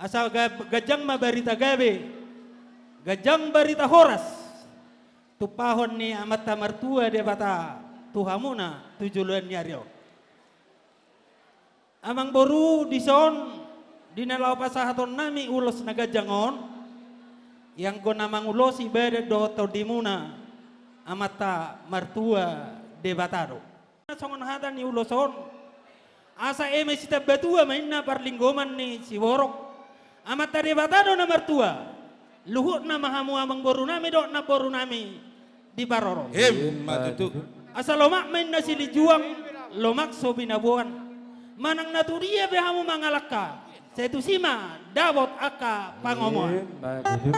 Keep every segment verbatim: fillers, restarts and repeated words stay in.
Asa ga-, ganjang ma barita gabe, ganjang barita horas, tumpahon ni Amanta Martua Debata tu hamuna tu joloan ni ari on. Amangboru, dison di na laho pasahatonnami ulos na ganjang on, ianggo na mangulosi badan dohot tondimuna Amanta Martua Debata do. Songon hata ni ulos on, asa eme sitambatua ma inna parlinggoman ni siborok, Amanta Debata do na martua, luhutna ma hamu amangborunami dohot namborunami diparorot. Emma tutu. Asa lomak ma inna silinjuang, lomak so binaboan. Manang na tu dia pe hamu mangalangka, sai tusi ma dapot angka pangomoan. Emma tutu.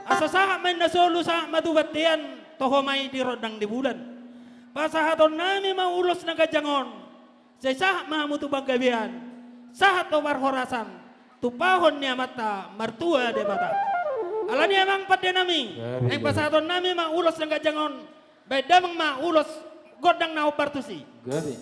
Asa sahat ma inna solu, sahat ma tu bontean, toho ma i di rondang ni bulan. Pasahatonnami ma ulos na ganjang on, sai sahat ma hamu tu panggabean, sahat tu parhorasan, tumpahon ni Amanta Martua Debata. Alani i amang pandenami, gabe, naeng gabe, pasahatonnami ma ulos na ganjang on, baen damang ma ulos gondang na hombar tusi. Gabe.